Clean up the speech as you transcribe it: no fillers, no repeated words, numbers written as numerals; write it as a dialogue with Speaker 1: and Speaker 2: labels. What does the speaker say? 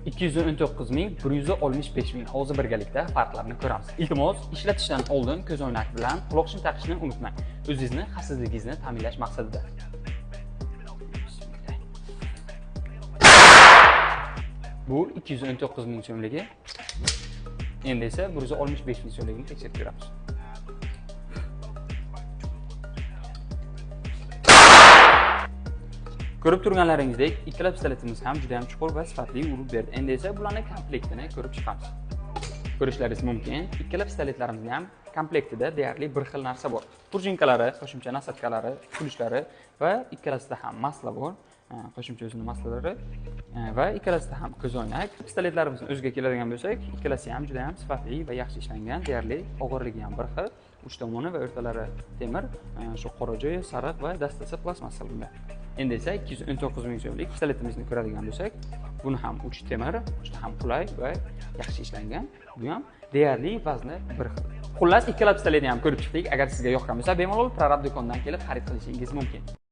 Speaker 1: 219 ming, 165 ming. Hozir birgalikda farqlarni ko'ramiz. Iltimos, ishlatishdan oldin ko'zoynak bilan quloqchin taqishni unutmang. O'zingizni xavfsizligingizni ta'minlash maqsadida. Bismillah. Bu 219 ming so'mligi. Endi esa 165 ming so'mligini tekshirib ko'ramiz. Ko'rib turganlaringizdek, ikkala pistoletimiz ham juda ham chuqur va sifatli urib berdi. Endi esa bularning komplektini ko'rib chiqamiz. Ko'rishlaringiz mumkin, ikkala pistoletlarimizning ham komplektida deyarli bir xil narsa bor. Prujinkalari, qo'shimcha nasadkalari, kulishlari va ikkalasida ham masla bor. Qo'shimcha o'zini maslalari va ikkalasida ham ko'zoynak. Pistoletlarimizni o'ziga keladigan bo'lsak, ikkalasi ham juda ham sifatli va yaxshi ishlangan, deyarli og'irligi ham bir xil. Uch tomoni va o'rtalari temir, shu qora joyi sariq va dastasi plastmassa bunga. Endi esa 219 ming so'mlik pistoletimizni ko'radigan bo'lsak, buni ham uchi temir, juda ham qulay va yaxshi ishlangan. Bu ham deyarli vazni bir xil. Xullas, ikkala pistoletni ham ko'rib chiqdik. Agar sizga yoqqan bo'lsa, bemalol Prorab do'konidan kelib xarid qilishingiz mumkin.